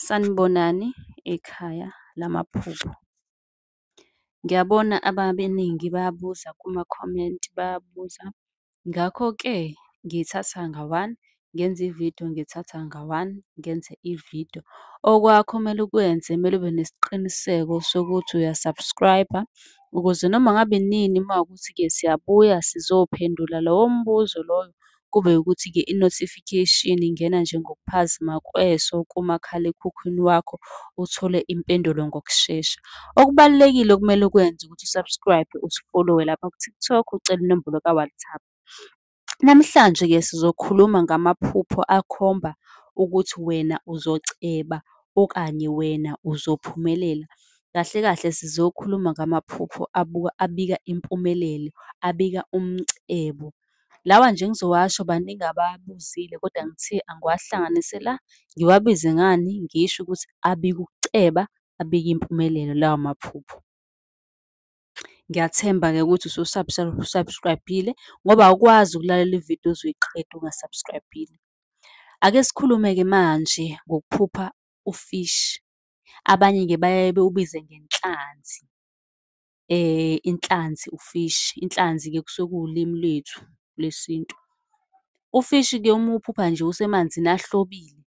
Sanibonani ekhaya lamaphupho. Ngiyabona ababeningi bayabuza kumakhomenti bayabuza. Ngakho-ke ngithatha nga-one ngenze ividiyo, ngithatha nga-one ngenze ividiyo. Okwakho okumele ukwenze, kumele ube nesiqiniseko sokuthi uya-subscribe-a ukuze noma ngabe inini uma kuwukuthi-ke siyabuya sizophendula lowo mbuzo loyo, kube ukuthi-ke i-notification ingena nje ngokuphazima kweso kumakhalekhukhwini wakho, uthole impendulo ngokushesha. Okubalulekile okumele ukwenze ukuthi u-subscribe-e, usifolowe lapha ku-TikTok, ucele inombolo ka-WhatsApp. Namhlanje-ke sizokhuluma ngamaphupho akhomba ukuthi wena uzoceba okanye wena uzophumelela. Kahle kahle sizokhuluma ngamaphupho abuka, abika impumelelo, abika umcebo. Lawa nje engizowasho baningi abawabuzile kodwa ngithe angiwahlanganise la, ngiwabize ngani, ngisho ukuthi abika ukuceba, abika impumelelo lawo maphupho. Ngiyathemba-ke ukuthi usu-subscribe-ile ngoba awukwazi ukulalela ividiyo uze uyiqede unga-subscribe-ile. Ake sikhulume-ke manje ngokuphupha u-fish, abanye-ke bayaye bewubize ngenhlanzi, inhlanzi u-fish, inhlanzi-ke kusuke kuwulimi lwethu lwesintu. U-fish-ke uma uwuphupha nje usemanzini ahlobile,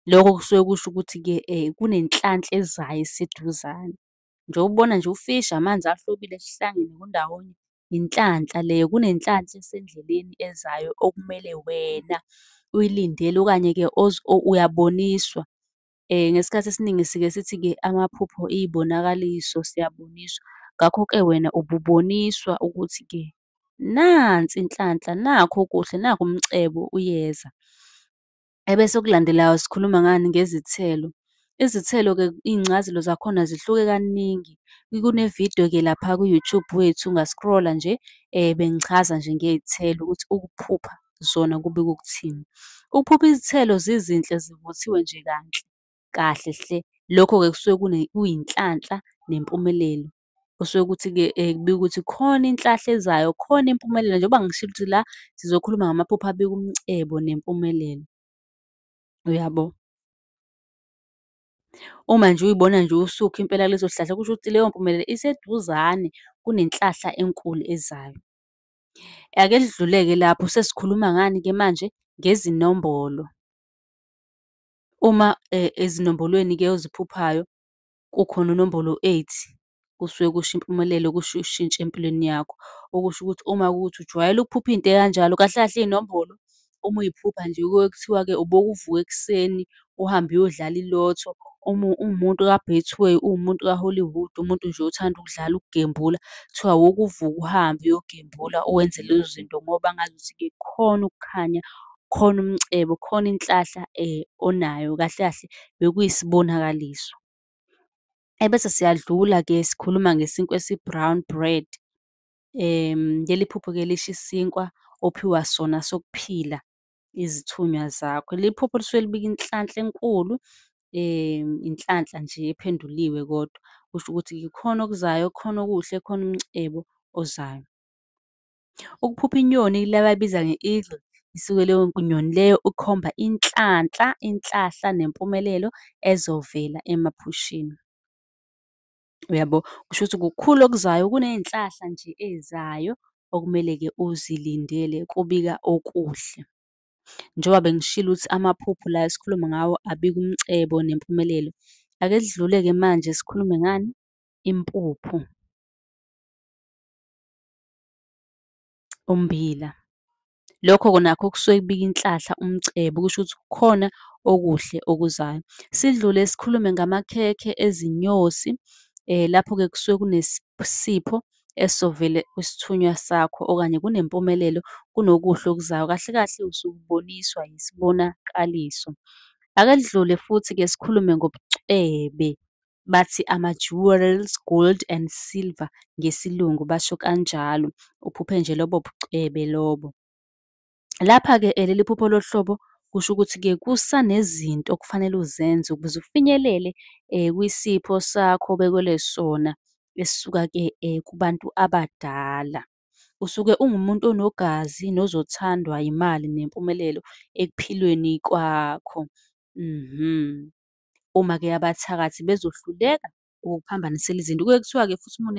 lokho kusuke kusho ukuthi-ke kunenhlanhla ezayo eseduzane. Njengoba ubona nje ufishi, amanzi ahlobile kuhlangene kundawonye, inhlanhla leyo, kunenhlanhla esendleleni ezayo okumele wena uyilindele okanye-ke uyaboniswa. Ngesikhathi esiningi sike sithi-ke amaphupho iy'bonakaliso, siyaboniswa. Ngakho-ke wena ububoniswa ukuthi-ke nansi inhlanhla, nakhu okuhle, nakhu umcebo uyeza. Ebese okulandelayo sikhuluma ngani? Ngezithelo. Izithelo-ke iy'ncazelo zakhona zihluke kaningi. Kunevidiyo-ke lapha ku-YouTube wethu unga-scroll-a nje, bengichaza nje ngey'thelo ukuthi ukuphupha zona kubika ukuthini. Ukuphupha izithelo zizinhle zivuthiwe nje kanhle, kahle hle, lokho-ke kusuke kuyinhlanhla nempumelelo. Kusuke kuthi-ke kubika ukuthi khona inhlahla ezayo, khona impumelelo, njengoba ngishilo ukuthi la sizokhuluma ngamaphupho abika umcebo nempumelelo. Uyabo? Uma nje uyibona nje usukha impela kuleso sihlahla kusho ukuthi leyo mpumelelo iseduzane, kunenhlahla enkulu ezayo. Ake sidlule-ke lapho sesikhuluma ngani-ke manje? Ngezinombolo. Uma ezinombolweni-ke oziphuphayo kukhona unombolo eight, kusuke kusho impumelelo, kusho ushintsho empilweni yakho. Okusho ukuthi uma kuwukuthi ujwayele ukuphupha into ekanjalo, kahle kahle iy'nombolo uma uy'phupha nje kuye kuthiwa-ke uboke uvuke ekuseni uhambe uyodlala i-lotto. Uma uwumuntu ka-Betway, uwumuntu ka-Hollywood, umuntu nje othanda ukudlala ukugembula, kuthiwa woke uvuke uhambe uyogembula wenze lezo zinto ngoba ngazuthi-ke khona ukukhanya, khona umcebo, khona inhlahla onayo. Kahle kahle bekuyisibonakaliso. Ebese siyadlula-ke sikhuluma ngesinkwa esi-brown bread. Leli phupho-ke lisho isinkwa ophiwa sona sokuphila izithunywa zakho. Leli phupho lisuke libika inhlanhla enkulu, inhlanhla nje ephenduliwe kodwa. Kusho ukuthi kukhona okuzayo, khona okuhle, khona umcebo ozayo. Ukuphupha inyoni le abayibiza nge-eagle, isuke leyo nyoni leyo ikhomba inhlanhla, inhlahla nempumelelo ezovela emaphusheni. Uyabo? Kusho ukuthi kukhulu okuzayo, kuney'nhlahla nje ey'zayo okumele-ke uzilindele, kubika okuhle. Njengoba bengishilo ukuthi amaphupho la esikhuluma ngawo abika umcebo nempumelelo. Ake sidlule-ke manje sikhulume ngani? Impuphu. Ummbila. Lokho-ko nakho kusuke kubika inhlahla, umcebo, kusho ukuthi kukhona okuhle okuzayo. Sidlule sikhulume ngamakhekhe ezinyosi, lapho-ke kusuke kunesipho esizovele kwisithunywa sakho okanye kunempumelelo, kunokuhle okuzayo. Kahle kahle usuke uboniswa isibonakaliso. Ake sidlule futhi-ke sikhulume ngobucwebe, bathi ama-jewels, gold and silver ngesiLungu basho kanjalo. Uphuphe nje lobo bucwebe lobo. Lapha-ke leli phupho lohlobo kusho ukuthi-ke kusanezinto okufanele uzenze ukuze ufinyelele kwisipho sakho obekelwe sona esisuka-ke kubantu abadala. Usuke ungumuntu onogazi nozothandwa imali nempumelelo ekuphilweni kwakho. Uma-ke abathakathi bezohluleka ukukuphambanisela izinto. Kuye kuthiwa-ke futhi uma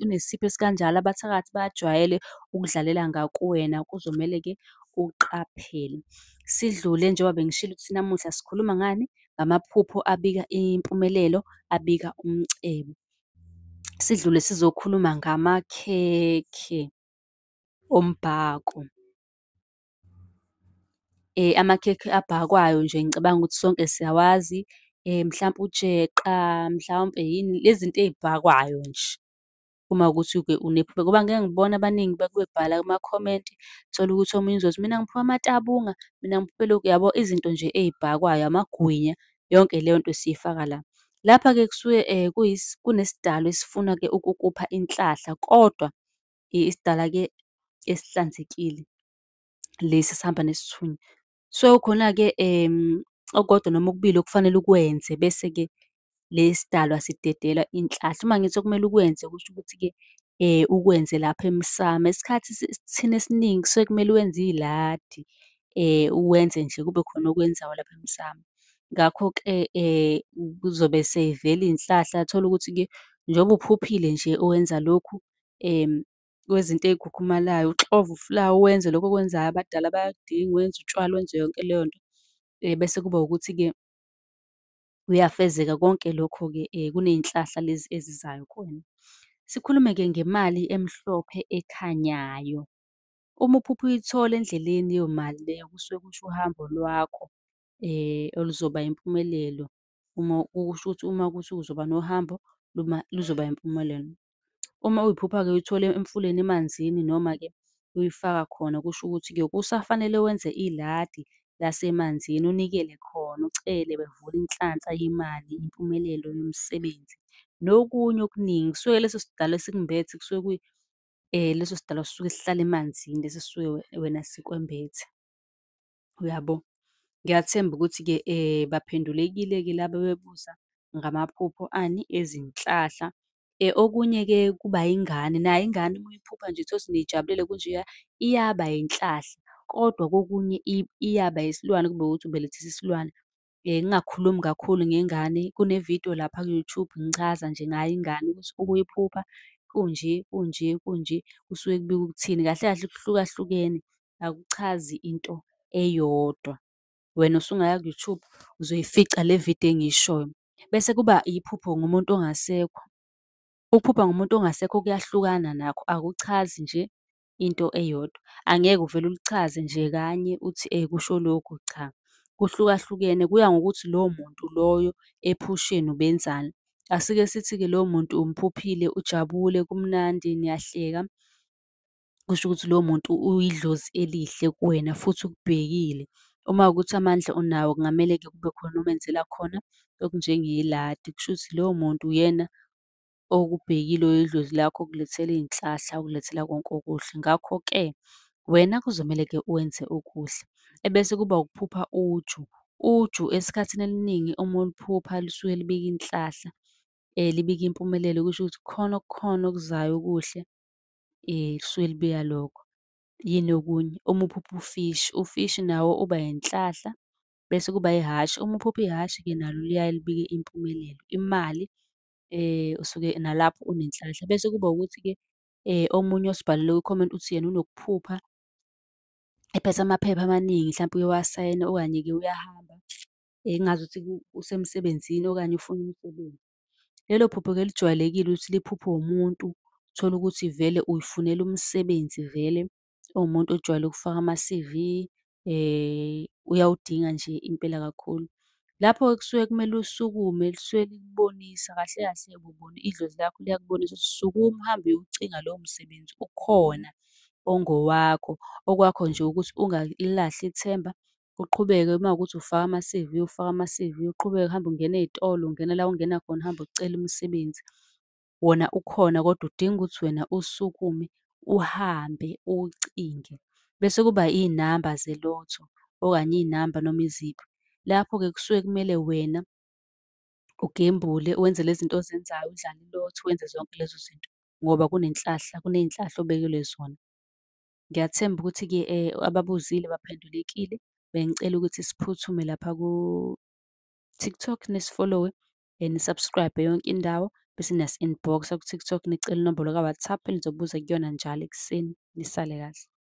unesipho esikanjalo abathakathi bajwayele ukudlalela ngakuwena, kuzomele-ke uqaphele. Sidlule njengoba bengishilo ukuthi namuhla sikhuluma ngani? Ngamaphupho abika impumelelo, abika umcebo. Sidlule sizokhuluma ngamakhekhe ombhako. Amakhekhe abhakwayo nje ngicabanga ukuthi sonke siyawazi, mhlampe ujeqa, mhlawumpe yini lezi zinto ey'bhakwayo nje. Uma kuwukuthi-ke unephupho, ngoba ngike ngibone abaningi bebhala kumakhomenti, uthole ukuthi omunye uzothi, mina ngiphuphe amatabunga, mina ngiphuphe lokhu, yabo izinto nje ey'bhakwayo, amagwinya, yonke leyo nto siyifaka la. Lapha-ke kusuke kunesidalwa esifuna-ke ukukupha inhlahla, kodwa isidalwa-ke esihlanzekile, lesi esihamba nesithunywa. So, khona-ke okukodwa noma okubili okufanele ukwenze bese-ke le sidalwa sidedela inhlahla. Uma ngithi okumele ukwenze kusho ukuthi-ke ukwenze lapha emsamo. Isikhathi thina esiningi kusuke kumele wenze iladi, uwenze nje kube khona okwenzayo lapha emsamo. Ngakho-ke kuzobe sey'vela iy'nhlahla, tholukuthi-ke njengoba uphuphile nje owenza lokhu kwezinto ey'khukhumalayo, uxove ufulawa wenze lokhu okwenzayo abadala bayakudinga, wenze utshwala, wenze yonke leyo nto. Bese kuba ukuthi-ke kuyafezeka konke lokho-ke kuney'nhlahla lezi ezizayo kuwena. Sikhulume-ke ngemali emhlophe ekhanyayo. Uma uphupha uyithola endleleni leyo mali leyo kusuke kusho uhambo lwakho oluzoba impumelelo. Uma kusho ukuthi uma kuwukuthi uzoba nohambo luzoba impumelelo. Uma uyiphupha-ke uyithola emfuleni emanzini noma-ke uyifaka khona, kusho ukuthi-ke kusafanele wenze iladi lasemanzini unikele khona, ucele bevule inhlanhla yemali, impumelelo yomsebenzi, nokunye okuningi. Kusuke leso sidalwa esikumbethe kusuke leso sidalwa sisuke sihlala emanzini lesi esisuke wena sikwembethe, uyabo? Ngiyathemba ukuthi-ke baphendulekile-ke laba abebebuza ngamaphupho ani, ezinhlahla. Okunye-ke kuba ingane, nayo ingane uma uyiphupha nje uthole ukuthi niyijabulele kunjeya, iyaba inhlahla, kodwa kokunye iyaba isilwane kube ukuthi ubelethisa isilwane. Ngingakhulumi kakhulu ngengane, kune-video lapha ku-YouTube ngichaza nje ngayo ingane ukuthi ukuyiphupha kunje, kunje, kunje, kusuke kubika ukuthini. Kahle kahle kuhlukahlukene, akuchazi into eyodwa. Wena usungaya ku-YouTube uzoyifica le vidiyo engiyishoyo. Bese kuba iphupho ngomuntu ongasekho. Ukuphupha ngomuntu ongasekho kuyahlukana nakho, akuchazi nje into eyodwa. Angeke uvele ulichaze nje kanye uthi kusho lokhu, cha. Kuhlukahlukene kuya ngokuthi lowo muntu loyo ephusheni ubenzani. Asike sithi-ke lowo muntu umphuphile ujabule kumnandi niyahleka, kusho ukuthi lowo muntu uyidlozi elihle kuwena futhi ukubhekile. Uma kuwukuthi amandla unawo kungamele-ke kube khona omenzela khona okunjengeladi, kushuthi loyo muntu uyena okubhekile oyidlozi lakho, okulethela iy'nhlahla, okulethela konke okuhle. Ngakho-ke wena kuzomele-ke wenze okuhle. Ebese kuba ukuphupha uju. Uju esikhathini eliningi uma uliphupha lisuke libika inhlahla, libika impumelelo, kusho ukuthi khona okukhona okuzayo okuhle, lisuke libika lokho. Yini okunye? Uma uphupha ufishi, ufishi nawo uba inhlahla, bese kuba ihhashi, uma uphupha ihhashi-ke nalo liyaye libike impumelelo, imali, usuke nalapho unenhlanhla. Bese kuba ukuthi-ke omunye osibhalele kwikhomenti uthi yena unokuphupha ephethe amaphepha amaningi hlampe uyowasayina okanye-ke uyahamba, engazuthi usemsebenzini okanye ufuna umsebenzi. Lelo phupho-ke lijwayelekile ukuthi liphuphwe umuntu, uthole ukuthi vele uy'funela umsebenzi vele, uwumuntu ojwayele ukufaka ama-CV, uyawudinga nje impela kakhulu. Lapho-ke kusuke kumele usukume, lisuke likubonisa kahle kahle ubona idlozi lakho liyakubonisa ukuthi sukuma uhambe uyowucinga lowo msebenzi ukhona ongowakho. Okwakho nje ukuthi ungalilahli ithemba, uqhubeke uma kuwukuthi ufaka ama-CV, ufake ama-CV, uqhubeke uhambe ungena ey'tolo, ungena la ongena khona, uhambe ucela umsebenzi. Wona ukhona kodwa udinga ukuthi wena usukume uhambe uwucinge. Bese kuba iy'namba ze-lotto okanye iy'namba noma iziphi. Lapho-ke kusuke kumele wena ugembule, wenze lezi zinto ozenzayo, udlale i-lotto, wenze zonke lezo zinto ngoba kunenhlahla, kuney'nhlahla obekelwe zona. Ngiyathemba ukuthi-ke ababuzile baphendulekile. Bengicela ukuthi siphuthume lapha ku-TikTok nisi-follow-we, ni-subscribe-e yonke indawo, bese niyasi-inbox-a ku-TikTok nicele inombolo ka-WhatsApp enizobuza kuyona njalo ekuseni. Nisale kahle.